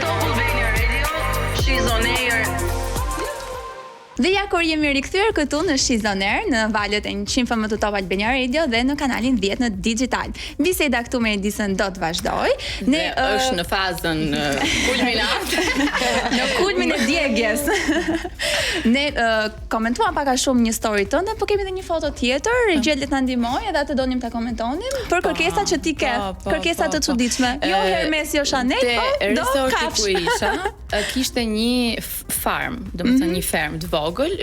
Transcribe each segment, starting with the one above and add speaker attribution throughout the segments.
Speaker 1: Top Albania Radio, she's on air.
Speaker 2: Dhe ja kur jemi rikthyer këtu në She's on Air në valët e 100 FM të Top Albania Radio dhe në kanalin 10 në Digital. Biseda këtu me Edisën do të vazhdojë.
Speaker 3: Ne uh, është në fazën kulminante.
Speaker 2: në kulmin e djegjes. ne uh, komentuam pak a shumë një story tënde, po kemi edhe një foto tjetër, regjia le të na ndihmojë edhe atë donim ta komentonim për po, kërkesat që ti ke, po, po, kërkesa të çuditshme. Jo Hermes, jo Chanel, po do
Speaker 3: kafshë. Ku isha, kishte një farm, domethënë mm -hmm. një fermë të vogël,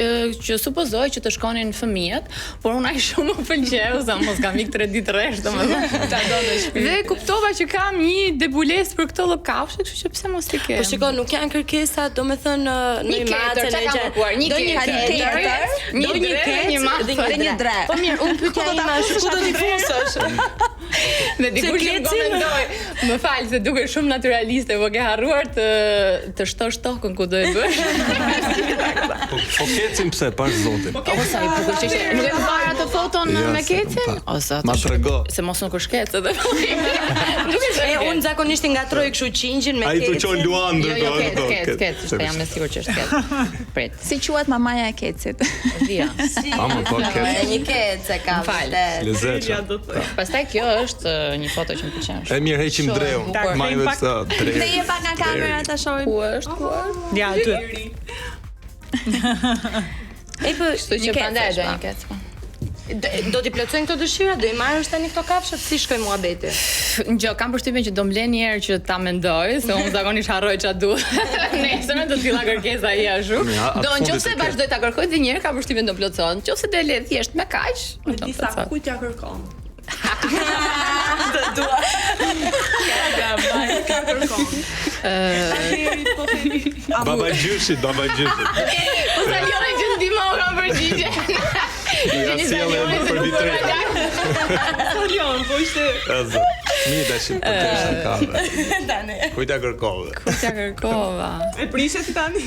Speaker 3: që supozohej që të shkonin fëmijët, por unë aq shumë më pëlqeu sa mos kam ik tre ditë rresht, domethënë.
Speaker 4: Ta do në shtëpi.
Speaker 3: Dhe kuptova që kam një debulesë për këto lloj kafshë, kështu që pse mos t'i
Speaker 5: kem. Po shiko, nuk janë kërkesa, domethënë
Speaker 3: në një mace, në gjë. Kërkuar, një
Speaker 2: do një
Speaker 3: ketër, një
Speaker 5: një
Speaker 3: dre, një
Speaker 5: mace dhe
Speaker 2: një dre.
Speaker 5: Po mirë, unë pyetja ime është ku do t'i fusësh?
Speaker 3: Dhe dikush më komentoi, më fal se duke shumë naturaliste, po ke harruar të të shtosh tokën ku do e
Speaker 6: bësh. Po po kecin pse pash
Speaker 3: zotin. Po o sa i bukur që ishte. Nuk e ke parë atë foton ja, me kecin? O
Speaker 6: zot. Ma trego.
Speaker 3: Se mos nuk është kec edhe.
Speaker 5: Nuk e E unë zakonisht i ngatërroj kështu qingjin me
Speaker 6: kecin. Ai të çon luan
Speaker 3: jo, jo, kec, kec, kec, ishte jam e sigurt që është kec.
Speaker 2: Prit. Si quhet mamaja e kecit?
Speaker 3: Via.
Speaker 5: Si.
Speaker 6: Ama po kec.
Speaker 5: Një kec e ka
Speaker 3: vërtet.
Speaker 6: Lezetshëm.
Speaker 3: Pastaj kjo është një foto që më pëlqen
Speaker 6: shumë. E mirë heqim dreun. Maj vetë sa
Speaker 2: dreu. Ne je pak nga kamera ta shohim.
Speaker 3: Ku është? Ku
Speaker 4: është? Ja, aty.
Speaker 5: E po,
Speaker 3: kështu që prandaj do një kec. Po.
Speaker 5: Do t'i plotësojnë këto dëshira, do i marrësh tani këto kafshët, si shkoi muhabeti?
Speaker 3: Jo, kam përshtypjen që do më lënë një herë që ta mendoj, se unë zakonisht harroj ç'a duhet. Nesër do të filla kërkesa i ashtu. Do në qoftë se vazhdoj ta kërkoj dhe një herë kam përshtypjen do plotësohen. Në qoftë se do e le thjesht me kaq,
Speaker 4: nuk do plotësohet. Disa kujt ja kërkon?
Speaker 5: Të dua.
Speaker 4: Kujt ja kërkon?
Speaker 3: Ë
Speaker 6: Baba gjyshit, baba
Speaker 3: gjyshit. Po sa lëre që ndihmo kam përgjigje.
Speaker 6: Ja sjellë edhe për ditë.
Speaker 4: Salion, po ishte.
Speaker 6: Azë. Mirë tash, po të ishte kafe.
Speaker 5: Tani.
Speaker 6: Kujt ja kërkove?
Speaker 3: Kujt ja kërkova?
Speaker 4: E prishe ti tani?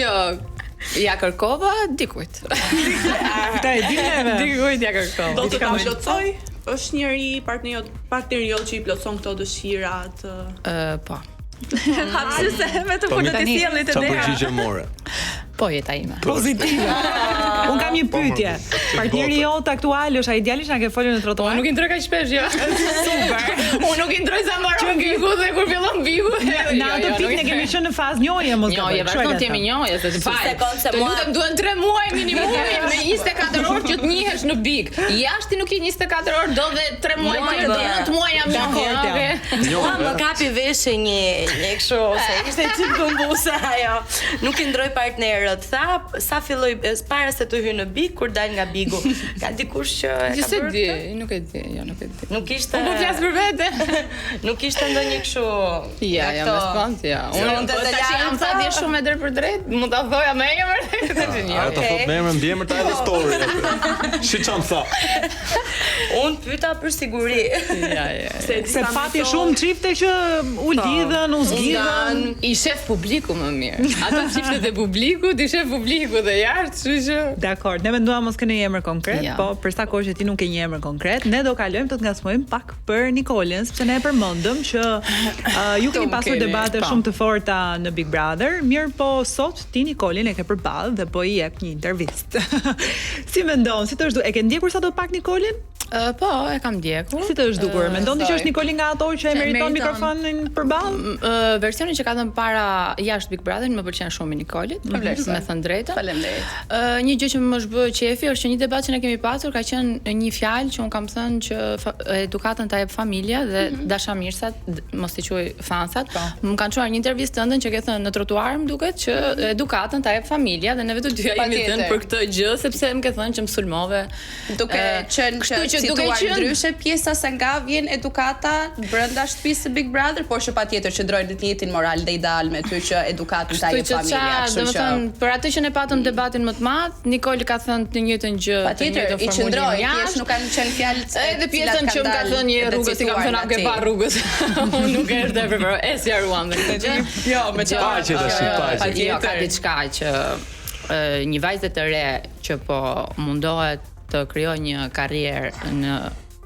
Speaker 3: Jo, ja kërkova dikujt.
Speaker 4: Ta e di neve.
Speaker 3: Dikujt ja kërkova.
Speaker 4: Do të ta plotësoj? Është njëri partner jot, partneri jot që i plotëson këto dëshirat.
Speaker 3: Ë, po.
Speaker 2: Hapësi se me të po të sjellit
Speaker 6: të dera. Çfarë përgjigje more?
Speaker 3: Po jeta ime.
Speaker 4: Pozitive. Unë kam një po, pyetje. Partneri jot aktual është ai djali që na ke folur në
Speaker 3: trotuar? Po nuk i ndërroj kaq shpesh, jo.
Speaker 4: Super.
Speaker 3: Unë nuk i ndërroj sa mbaron bigu dhe kur fillon bigu.
Speaker 4: Në jo, atë jo, pikë ne kemi qenë në fazë njohje mos
Speaker 3: gaboj. Njohje, vazhdon të jemi njohje, se të fal. Të lutem duhen 3 muaj minimumi me 24 orë që të njihesh në big. Jashtë ti nuk je 24 orë, do dhe 3 muaj tjerë, do 9 muaj jam
Speaker 5: njohje. Mua më kapi veshi një një kështu se ishte çik kumbuse ajo. Nuk i ndërroj partnerët. Tha sa filloi para se të hyj në big kur dal nga bigu. Ka dikush që e
Speaker 3: ka bërë? Di, nuk e di, jo nuk e di.
Speaker 5: Nuk ishte.
Speaker 3: Unë po flas për vete.
Speaker 5: nuk ishte ndonjë kështu.
Speaker 3: Ja, ja, më spont, ja. Unë mund të të jam sa di shumë e drejtpërdrejt, mund ta thoja me emër.
Speaker 6: Ajo ta thot me emër, mbiemër ta edhe story. Si çam tha.
Speaker 5: Unë pyeta për siguri.
Speaker 3: Ja, ja.
Speaker 4: Se, se pati shumë çifte që u po. lidhën, u zgjidhën.
Speaker 3: I shef publiku më mirë. Ato çiftet e publikut, i shef publiku dhe jashtë, kështu
Speaker 4: që. Dakor, ne menduam mos keni një emër konkret, ja. po për sa kohë që ti nuk ke një emër konkret, ne do kalojmë të të ngacmojmë pak për Nikolin, sepse ne e përmendëm që uh, ju keni pasur debate po. shumë të forta në Big Brother, mirëpo sot ti Nikolin e ke përballë dhe po i jep një intervistë. si mendon, si të është, e ke ndjekur sado pak Nikolin?
Speaker 3: Uh, po, e kam
Speaker 4: ndjekur. Si të është dukur? Uh, Mendon ti që është Nikoli nga ato që e meriton mikrofonin përballë?
Speaker 3: Uh, versioni që ka dhënë para jashtë Big Brother më pëlqen shumë i Nikolit, mm -hmm. me thënë drejtën.
Speaker 5: Faleminderit.
Speaker 3: Uh, një gjë që më është bë qefi është që një debat që ne kemi pasur ka qenë një fjalë që un kam thënë që edukatën ta jep familja dhe mm -hmm. dashamirësat, mos t'i quaj fansat, po. më kanë çuar një intervistë tënden që ke thënë në trotuar më duket që edukatën ta jep familja dhe neve të dyja jemi thënë për këtë gjë sepse më ke thënë që më sulmove
Speaker 5: Duke qenë kështu që duke qenë ndryshe pjesa se nga vjen edukata brenda shtëpisë së Big Brother, por që patjetër qëndroj në të njëjtin moral dhe ideal me ty që edukatën ta jep familja,
Speaker 3: kështu që. Domethënë, për atë që ne patëm mm. debatin më të madh, Nikol ka thënë të njëjtën gjë,
Speaker 5: patjetër i qëndroj, thjesht nuk kanë qenë fjalë
Speaker 3: edhe pjesën që më ka thënë një rrugës i kam thënë a ke pa rrugës. Unë nuk e është e preferoj, e sqaruam dhe këtë
Speaker 4: gjë. Jo, me
Speaker 6: çfarë? Paqe tash, paqe.
Speaker 3: Jo, ka diçka që një vajze të re që po mundohet të krijojë një karrierë në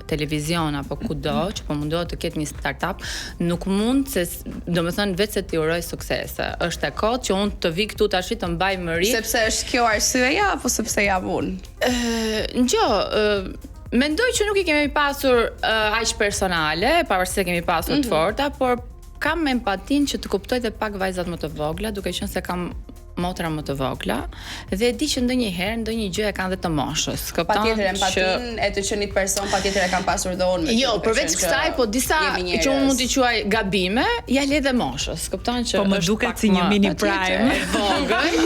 Speaker 3: televizion apo kudo që po mundohet të ketë një startup, nuk mund se domethënë veç se t'i uroj suksese. Është e kotë që unë të vi këtu tash të mbaj mëri.
Speaker 7: Sepse është kjo arsyeja apo sepse jam
Speaker 3: unë? Ëh, jo, mendoj që nuk i kemi pasur uh, aq personale, pavarësisht se kemi pasur mm -hmm. të mhm. forta, por kam empatinë që të kuptoj dhe pak vajzat më të vogla, duke qenë se kam motra më të vogla dhe e di që ndonjëherë ndonjë gjë e kanë dhe të
Speaker 7: moshës. Kupton? Patjetër empatinë që... e të qenit person patjetër e kam pasur dhe unë.
Speaker 3: Jo, përveç kësaj, po disa që unë mund t'i quaj gabime, ja le dhe moshës. Kupton
Speaker 4: që po më duket si një mini prime.
Speaker 3: Vogël.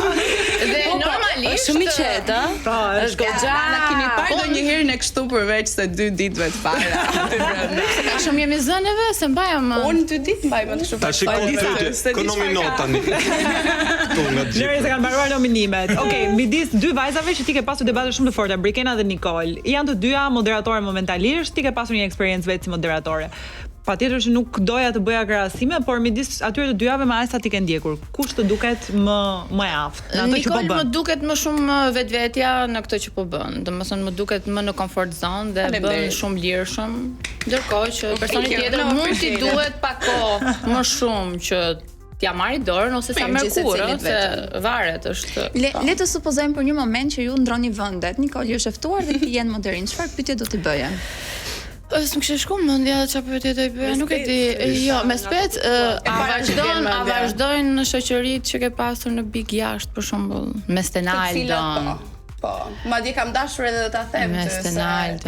Speaker 3: Dhe po, po, normalisht
Speaker 5: është shumë i qetë, ë?
Speaker 4: Po, është
Speaker 7: goxha. Na keni parë po, ndonjëherë ne kështu përveç se dy ditëve të para
Speaker 3: aty brenda. Se ka shumë jemi zënë neve, se mbajmë.
Speaker 7: Unë dy ditë mbaj mend
Speaker 6: kështu. Tash shikon pyetje, kë nomino tani.
Speaker 4: Këtu nga të gjithë. Lëre se kanë mbaruar nominimet. Okej, okay, midis dy vajzave që ti ke pasur debate shumë të forta, Brikena dhe Nikol. Janë të dyja moderatore momentalisht, ti ke pasur një eksperiencë vetë si moderatore. Patjetër që nuk doja të bëja krahasime, por midis atyre të dyjave me aq sa ti ke ndjekur, kush të duket më më e
Speaker 3: aftë në atë që po bën? Nikol më duket më shumë vetvetja në këtë që po bën. Domethënë më duket më në comfort zone dhe bën shumë lirshëm. Ndërkohë që personi tjetër mund t'i duhet pak kohë më shumë që t'ia marri dorën ose s'ia merr kurrë, se varet
Speaker 2: është. Le, po. le të supozojmë për një moment që ju ndroni vendet. Nikoli është e ftuar dhe ti je në moderim. Çfarë pyetje do t'i
Speaker 3: bëje? S'më kishte shku mendja çfarë pyetje do i bëja, nuk e di. Jo, me spec, a vazhdon, a vazhdojnë në shoqëritë që ke pasur në Big jashtë për shembull, me Stenaldon.
Speaker 7: Po. Po, madje kam dashur edhe ta them ty se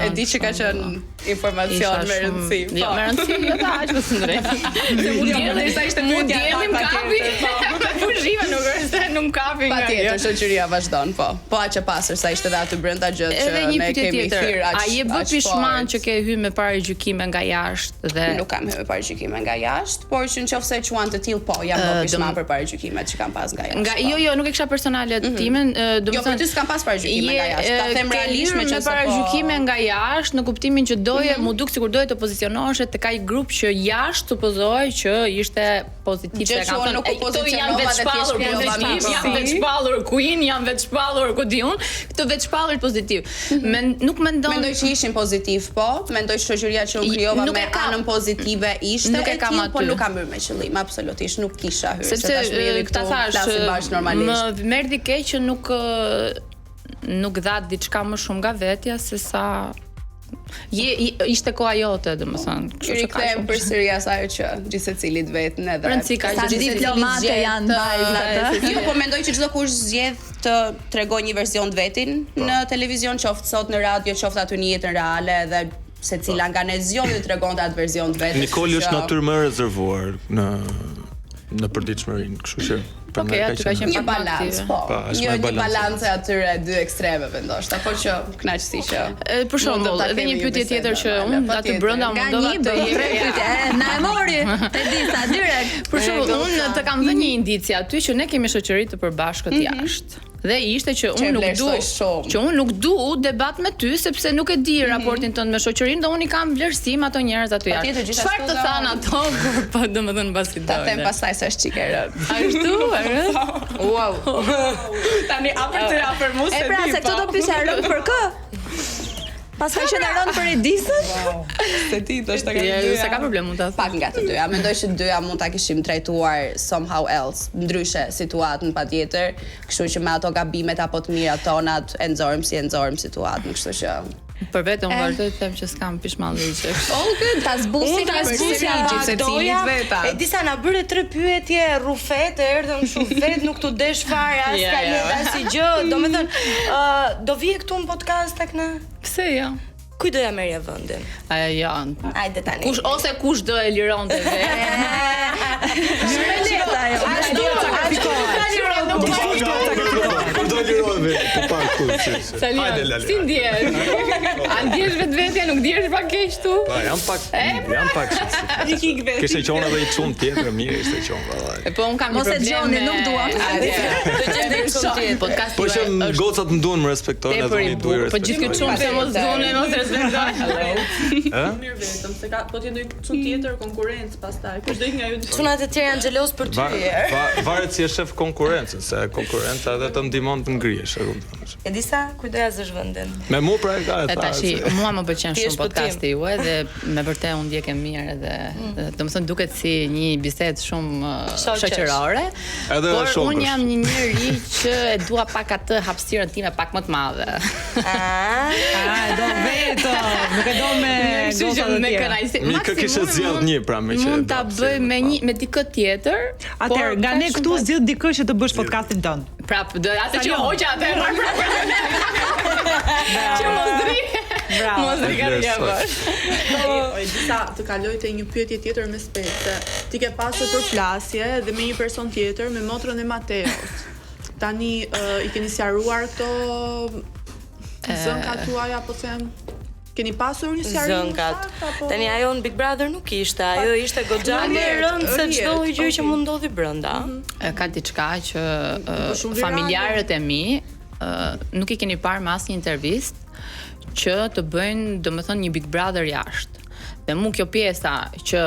Speaker 7: e di që ka qenë informacion me rëndësi.
Speaker 3: Po. Jo, me rëndësi, jo ta aq më së drejtë. Se
Speaker 7: mund jo, derisa ishte
Speaker 3: pyetja e parë
Speaker 7: po.
Speaker 3: Me pushime nuk është se nuk kapi
Speaker 7: nga. Patjetër, shoqëria vazhdon, po. Po aq e pastër sa ishte edhe aty brenda gjë që ne kemi
Speaker 3: thirr aq. A je bë pishman që ke hy me paragjykime nga jashtë
Speaker 7: dhe Nuk kam hy me paragjykime nga jashtë, por që nëse e quan të tillë, po, jam bë pishman për paragjykimet që kam pas nga
Speaker 3: jashtë. Nga po. jo, jo, nuk e kisha personale mhm. timen,
Speaker 7: domethënë. Jo, për ty s'kam pas paragjykime nga jashtë. Ta them realisht
Speaker 3: me po. paragjykime nga jashtë në kuptimin që doje, mm -hmm. m'u duk sikur doje të pozicionoheshe tek ai grup që jashtë supozohej që ishte pozitiv
Speaker 7: se kanë thënë nuk u
Speaker 3: pozicionova dhe thjesht pozitiv, jam vetëshpallur queen, jam vetëshpallur ku di unë, këtë vetëshpallurit pozitiv. Mm -hmm. Men, nuk mendon
Speaker 7: Mendoj që ishin pozitiv, po, mendoj që shoqëria që unë krijova me anën pozitive ishte nuk e kam aty, po nuk kam hyrë me qëllim, absolutisht nuk kisha hyrë,
Speaker 3: sepse tash jemi këtu, flasim bashkë normalisht. Më m'erdhi keq që nuk nuk dha diçka më shumë nga vetja se sa je, je ishte koha jote, domethënë,
Speaker 7: kështu që ka shumë. përsëri asaj që gjithsecilit vetën
Speaker 2: edhe. Rëndësi ka që diplomate janë
Speaker 7: vajzat. Jo, po mendoj që çdokush zgjedh të tregojë një version të vetin po. në televizion, qoftë sot në radio, qoftë aty në jetën reale edhe secila po. nga ne zgjodhi të tregonte atë version të
Speaker 6: vetin. Nikoli është natyrë më e rezervuar në në përditshmërinë, kështu
Speaker 3: që për okay,
Speaker 7: aty ka qenë një balancë, po. Pa, po, një një balancë e atyre dy ekstremeve ndoshta, po që kënaqësi
Speaker 3: që. E, për shembull, edhe një pyetje tjetër që unë aty brenda
Speaker 2: mundova të
Speaker 3: tre
Speaker 2: pyetje, na e mori. Te disa
Speaker 3: direkt. Për shembull, unë të kam dhënë një indicie aty që ne kemi shoqëri të përbashkët mhm. jashtë. Dhe ishte që unë nuk du që unë nuk du debat me ty sepse nuk e di mm -hmm. raportin tënd me shoqërinë dhe unë i kam vlerësim ato njerëz aty jashtë. Çfarë të thanë ato kur po domethënë
Speaker 7: mbasi dole. Ta them pastaj se është çikë e
Speaker 3: rëndë. Ashtu,
Speaker 7: e Wow. Tani a për ty a për mua
Speaker 2: s'e di. E pra, se këto do po. pyesja rëndë për kë? Paska qenë e rëndë për Edisën?
Speaker 7: S'e di, ndoshta nga të
Speaker 3: dyja. S'ka ka problem mund
Speaker 7: ta them. Pak nga të dyja. Mendoj që të dyja mund ta kishim trajtuar somehow else, ndryshe situatën patjetër, kështu që me ato gabimet apo të mirat tonat e nxorëm si e nxorëm situatën, kështu
Speaker 3: që Për vete unë vazhdoj të them që s'kam pishmanllëqe.
Speaker 2: All good, ta
Speaker 5: zbusim ta zbusja gjithsecilit
Speaker 7: veta.
Speaker 5: E disa na bëre tre pyetje rrufet e erdhën kështu vet nuk t'u desh fare as ka yeah, asnjë gjë. Domethënë, ë do vije këtu në podcast tek ne?
Speaker 3: Pse jo?
Speaker 5: Kujt do ja merrja vendin?
Speaker 3: A jo.
Speaker 5: Hajde
Speaker 3: tani. Kush ose kush do e lironte vetë?
Speaker 2: Shumë e lehtë ajo.
Speaker 6: Ashtu do sakrifikohet. Kush do sakrifikohet? Kush do e lironte vetë? Po pak
Speaker 3: këtu. Hajde Lali. Si ndihesh? A ndihesh vetvetja, nuk ndihesh pak keq
Speaker 6: tu? Po, jam pak, jam pak shqetësuar. Kishte qenë edhe një çun tjetër, mirë ishte qenë
Speaker 3: vallai. Po un kam një
Speaker 2: problem. Mos e dëgjoni, nuk duam.
Speaker 6: Do gjendem çun tjetër. Podcast. Po që gocat më duan më respektojnë edhe unë i
Speaker 3: duaj respektoj. Po gjithë ky çun pse mos duan e mos
Speaker 6: respektojnë.
Speaker 8: Ë? Mirë vetëm se ka po të jetë ndonjë çun tjetër konkurrencë pastaj. Kush do ikë nga
Speaker 5: ju? Çunat e tjerë janë xheloz për
Speaker 6: ty. Varet si e shef konkurrencën, se konkurrenca edhe të ndihmon të ngrihesh. zësh, e
Speaker 5: kupton. E di sa kujt do ja zësh vendin.
Speaker 6: Me mua pra e ka
Speaker 3: e tha. Tashi, mua më pëlqen shumë podcasti juaj dhe me vërtet unë ndjekem mirë edhe mm. domethënë duket si një bisedë shumë uh, shoqërore.
Speaker 6: Edhe
Speaker 3: por unë jam një njeri që e dua pak atë hapësirën time pak më të
Speaker 4: madhe. Ah, ah do vetëm, nuk e do me goca
Speaker 3: të tjera.
Speaker 6: Me kë kishe zgjedh një pra
Speaker 3: me që. Mund ta bëj me një me dikë tjetër.
Speaker 4: Atëherë, nga ne këtu zgjidh dikë që të bësh podcastin tënd.
Speaker 3: Prap, do atë që hoqa atë e marr prap. Që mos dri.
Speaker 4: Bravo.
Speaker 3: Mos dri ka të bësh.
Speaker 8: Po, e disa të kaloj te një pyetje tjetër me spec. Ti ke pasur përplasje dhe me një person tjetër, me motrën e Mateos. Tani uh, i keni sqaruar këto zënkat tuaja apo them Keni pasur një
Speaker 5: sqarim
Speaker 8: në fakt
Speaker 5: apo? Tani ajo në Big Brother nuk ishte, ajo ishte goxha më e rëndë se çdo gjë që mund ndodhi brenda.
Speaker 3: Mm -hmm. Ka diçka që uh, familjarët e mi uh, nuk i keni parë në asnjë intervistë që të bëjnë, domethënë një Big Brother jashtë. Dhe mu kjo pjesa që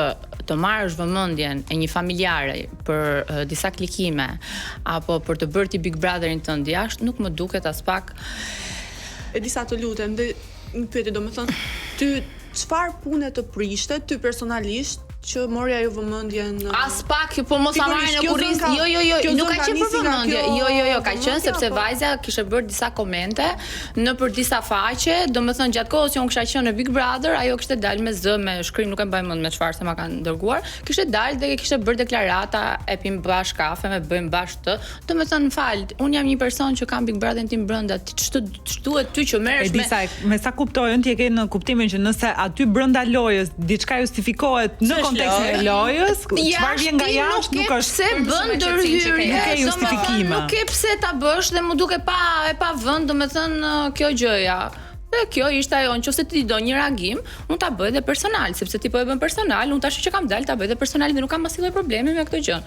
Speaker 3: të marrësh vëmendjen e një familjare për uh, disa klikime apo për të bërë ti Big Brotherin tënd jashtë, nuk më duket aspak
Speaker 8: E disa të lutem dhe një pyetje, domethënë, ty çfarë pune të prishte ty personalisht që mori ajo
Speaker 3: vëmendjen Aspak, po mos ta marrin në kurriz. Jo, jo, jo, nuk ka qenë për vëmendje. Jo, jo, jo, ka qenë sepse vajza kishte bërë disa komente nëpër disa faqe, domethënë gjatë kohës që unë kisha qenë në Big Brother, ajo kishte dalë me zë, me shkrim, nuk e mbaj mend me çfarë se ma kanë dërguar, kishte dalë dhe kishte bërë deklarata e pim bashkë kafe, me bëjmë bashkë të, domethënë fal, unë jam një person që kam Big Brotherin tim brenda, ti ç'të Ç'duhet ty që
Speaker 4: merresh me E di me sa kuptoj unë ti e ke në kuptimin që nëse aty brenda lojës diçka justifikohet në kontekstin e lojës, çfarë vjen nga jashtë
Speaker 3: nuk është pse bën ndërhyrje,
Speaker 4: nuk ke justifikime.
Speaker 3: Nuk ke pse ta bësh dhe m'u duk e pa e pa vend, domethënë kjo gjëja. Dhe kjo ishte ajo, nëse ti do një reagim, unë ta bëj dhe personal, sepse ti po e bën personal, unë tash që kam dalë ta bëj dhe personal dhe nuk kam asnjë lloj problemi me këtë
Speaker 8: gjë.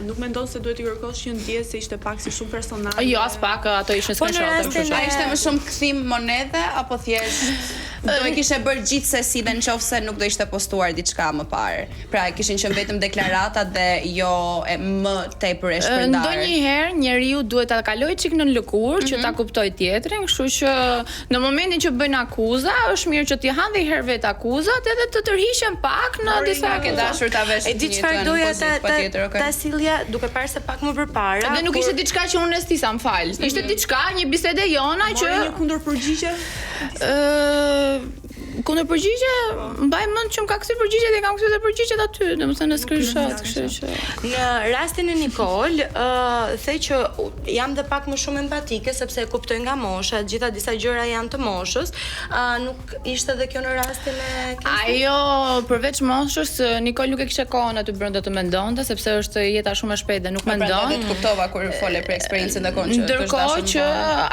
Speaker 8: Nuk mendon se duhet t'i kërkosh një ndjesë se ishte pak si shumë
Speaker 3: personale? Jo, aspak, ato ishin
Speaker 5: po screenshot.
Speaker 7: Po a ishte më shumë kthim monedhe apo thjesht do e kishe bërë gjithsesi dhe në qoftë se nuk do ishte postuar diçka më parë. Pra kishin qenë vetëm deklaratat dhe jo e më tepër e
Speaker 3: shpërndarë. Ndonjëherë njeriu duhet ta kalojë çik nën lëkurë mm -hmm. që ta mhm. kuptojë tjetrin, kështu që në momentin që bëjnë akuza, është mirë që t'i hanë dhe herë vetë akuzat edhe të tërhiqen pak në
Speaker 7: disa ke dashur ta vesh.
Speaker 5: E di çfarë doja ta ta, okay. ta sillja duke parë se pak më
Speaker 3: përpara. Dhe nuk ishte diçka që unë e stisa, më fal. Mm -hmm. Ishte diçka, një bisedë e jona
Speaker 8: që
Speaker 3: More
Speaker 8: një kundërpërgjigje?
Speaker 3: Ë kundërpërgjigje, mbaj mend që më ka kthyer përgjigje dhe kam kthyer dhe përgjigjet aty, domethënë në screenshot, kështu
Speaker 5: që. Në rastin e Nikol, ë uh, the që jam dhe pak më shumë empatike sepse e kuptoj nga mosha, të gjitha disa gjëra janë të moshës. Ë uh, nuk ishte edhe kjo në rastin e
Speaker 3: Kestit? Ajo përveç moshës, Nikol nuk e kishte kohën aty brenda të mendonte sepse është jeta shumë e shpejtë dhe nuk
Speaker 7: po,
Speaker 3: mendon.
Speaker 7: Prandaj të kuptova kur fole për eksperiencën dhe kohën
Speaker 3: që të është dashur. Ndërkohë që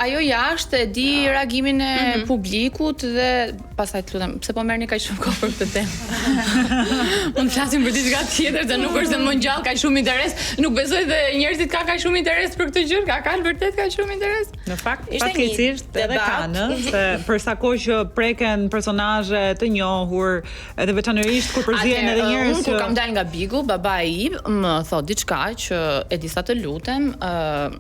Speaker 3: ajo jashtë e di ah. reagimin e mm -hmm. publikut dhe pastaj të lutem, pse po merrni kaq shumë kohë për këtë temë? Mund të flasim për diçka tjetër, se nuk është se më ngjall kaq shumë interes. Nuk besoj se njerëzit kanë kaq shumë interes për këtë gjë, ka kanë vërtet kaq shumë
Speaker 4: interes. Në fakt, fatkeqësisht edhe kanë, se për sa kohë që preken personazhe të njohur, edhe veçanërisht kur përzihen edhe njerëz
Speaker 3: që Unë kur kam dalë nga Bigu, babai im më thotë diçka që e disa të lutem, ë uh,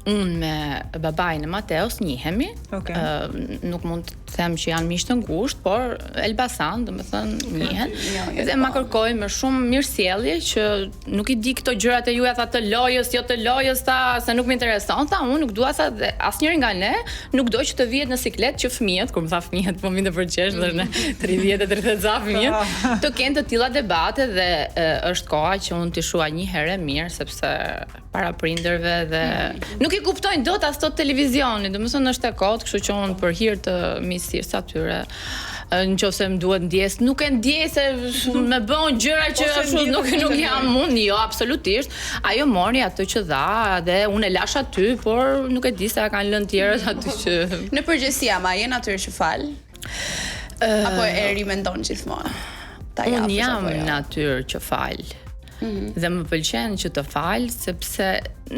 Speaker 3: unë me babain e Mateos njihemi.
Speaker 4: Okay.
Speaker 3: Uh, nuk mund të them që janë miq të ngushtë, por Elbasan, domethënë okay. njihen. Jo, jo, dhe ma po. kërkoi me shumë mirësjellje që nuk i di këto gjërat e juaja tha të lojës, jo të lojës tha se nuk më intereson, tha unë nuk dua tha dhe asnjëri nga ne nuk do që të vihet në siklet që fëmijët, kur më tha fëmijët, po më vinte për qesh dhe në 30 e 30 ca fëmijët, po. të kenë të tilla debate dhe e, është koha që unë t'i shuaj një herë e mirë sepse para prindërve dhe mm. nuk i kuptojnë dot as të televizionit, domethënë është e kotë, kështu që unë për hir të miqësisë atyre në qoftë se më duhet ndjesë, nuk e ndjej se më bën gjëra që ashtu nuk nuk jam unë, jo absolutisht. Ajo mori atë që dha dhe unë e lashë aty, por nuk e di se a kanë lënë tjerët aty
Speaker 7: që Në përgjithësi ama je natyrë që fal? Apo e rimendon gjithmonë?
Speaker 3: Ta japësh Unë jam jo? natyrë që fal. Mm -hmm. Dhe më pëlqen që të fal sepse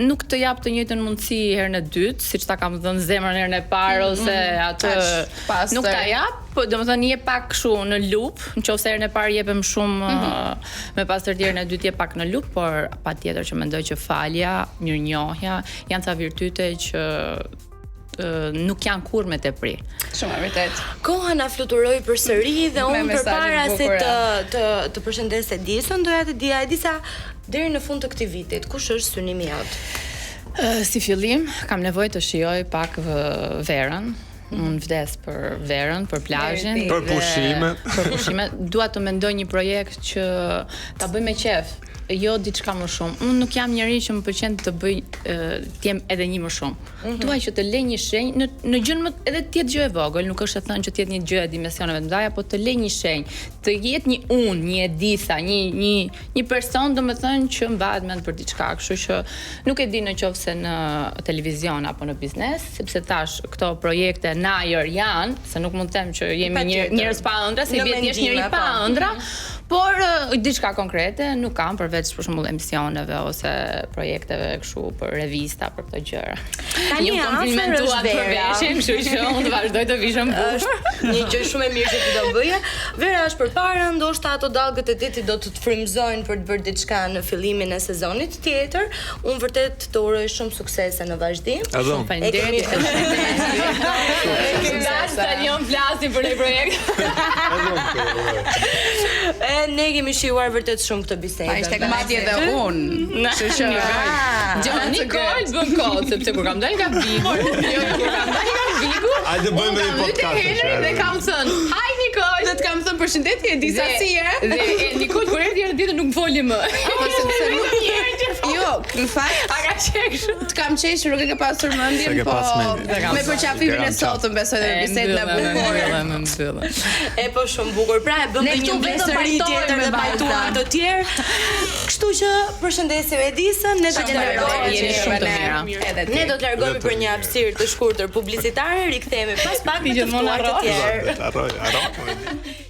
Speaker 3: nuk të jap të njëjtën mundësi herën e dytë, siç ta kam dhënë zemrën herën e parë mm -hmm. ose atë nuk ta jap, po domethënë je pak kështu në lup, nëse herën e parë jepem shumë mm -hmm. me pastërti herën e dytë je pak në lup, por patjetër që mendoj që falja, mirënjohja janë ca virtyte që nuk janë kurrë me tepri.
Speaker 7: Shumë e vërtetë.
Speaker 5: Koha na fluturoi përsëri dhe unë përpara se të të të përshëndes Edisën, doja të dija Edisa deri në fund të këtij vitit, kush është synimi jot?
Speaker 3: Si fillim, kam nevojë të shijoj pak verën. Unë vdes për verën, për plazhin,
Speaker 6: për pushime.
Speaker 3: Për pushime. Dua të mendoj një projekt që ta bëj me qejf, jo diçka më shumë. Unë nuk jam njeri që më pëlqen të bëj të jem edhe një më shumë. Mm -hmm. Dua që të lë një shenjë në në gjën më edhe të jetë gjë e vogël, nuk është e thënë që të jetë një gjë e dimensioneve të mëdha, po të lë një shenjë, të jetë një unë, një Edisa, një një një person domethënë që mbahet mend për diçka, kështu që nuk e di në qoftë se në televizion apo në biznes, sepse tash këto projekte në ajër janë, se nuk mund të them që jemi një njerëz pa ëndra, se bie të jesh njeri pa po. ëndra, por diçka konkrete nuk kam përveç për shembull emisioneve ose projekteve kështu për revista për këto
Speaker 5: gjëra. Tani
Speaker 3: ju komplimentuat për veshjen, kështu që unë do vazhdoj të vishem
Speaker 5: bukur. Është një gjë shumë e mirë që ti do bëje. Vera është përpara, ndoshta ato dallgët e detit do të të frymëzojnë për të bërë diçka në fillimin e sezonit tjetër. Unë vërtet të uroj shumë suksese në
Speaker 3: vazhdim. Shumë faleminderit. Kemi dashur ta lëmë flasim për një projekt.
Speaker 5: E ne kemi shijuar vërtet shumë këtë bisedë.
Speaker 7: Pa ishte madje edhe unë.
Speaker 3: Kështu që Gjë Nikol bën kot, sepse kur kam dalë nga Bigu, jo kur kam dalë nga Bigu,
Speaker 6: Hajde bëjmë një podcast.
Speaker 3: Henry dhe kam thënë, "Hi Nikol."
Speaker 7: Dhe të kam thënë përshëndetje Edisa si je?
Speaker 3: Dhe Nikol kur erdhi herën tjetër nuk foli më.
Speaker 7: Po sepse nuk Jo, në fakt
Speaker 3: A ka qenë kështu?
Speaker 7: Të kam qeshur, nuk e ke pasur mendjen, po me përqafimin e sotëm besoj dhe bisedën e
Speaker 3: bukur. Më mbyllë.
Speaker 5: E po shumë bukur. Pra e bëmë një mbresëri tjetër dhe pajtuam të tjerë. Kështu që përshëndesim Edisën, ne do të largohemi
Speaker 3: jeni shumë të mira.
Speaker 5: Ne do të largohemi për një hapësirë të shkurtër publicitare, rikthehemi pas pak me të ftuar të tjerë.
Speaker 6: Arroj, arroj.